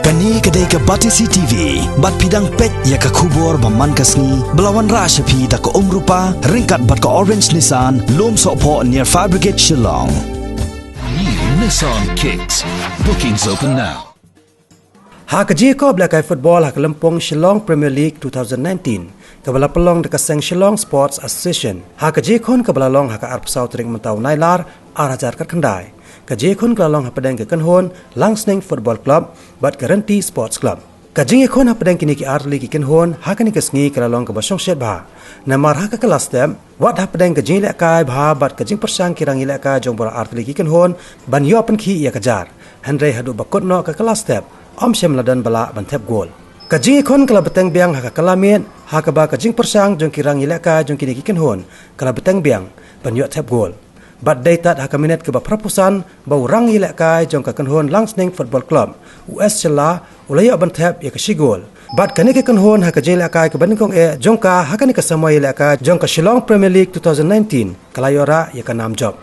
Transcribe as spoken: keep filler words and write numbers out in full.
Kane ka dei ka Batesi T V, bad phi dang peit ïa ka khubor ba man ka sngi, ba la wanrah sha phi da ka Umrupa, ryngkat bad ka Orange Nissan, Lumsohphoh near Fire Brigade Shillong. New Nissan Kicks. Bookings open now. Ha ka jingïakop lehkai football ha ka lympung Shillong Premier League two thousand nineteen, kaba la pynlong da ka seng Shillong Sports Association. Ha ka jingïakhun kaba la long ha ka arphew saw tarik mynta u Nailar, ar hajar khatkhyndai. Ka jingïakhun ka la long hapdeng ka kynhun Langsning Football Club bad ka Rynti Sports Club. Ka jingïakhun hapdeng kine ki artylli ki kynhun ha kane ka sngi ka la long kaba shongshit bha. Namar ha ka kylla step, wat hapdeng ka jingïalehkai bha bad ka jingpyrshang ki rangïalehkai jong baroh artylli ki kynhun ban ïoh pynkhih ïa ka jar. Hynrei haduh ba kut noh ka kylla step, ym shym la don ba lah ban thep gol. Ka jingïakhun ka la bteng biang ha ka kylla miet, ha kaba ka jingpyrshang jong ki rangïalehkai jong kine ki kynhun ka la bteng biang ban ïoh thep gol. Bad dei tad ha ka minit kaba phra phew san ba u rangïalehkai jong ka kynhun Langsning Football Club, u S Shylla, u la ïoh ban thep ïa ka shi gol. Bad kane ka kynhun ha ka jingïalehkai kaba nyngkong eh jong ka ha kane ka samoi ïalehkai jong ka Shillong Premier League two thousand nineteen, ka la ïoh rah ïa ka nam jop.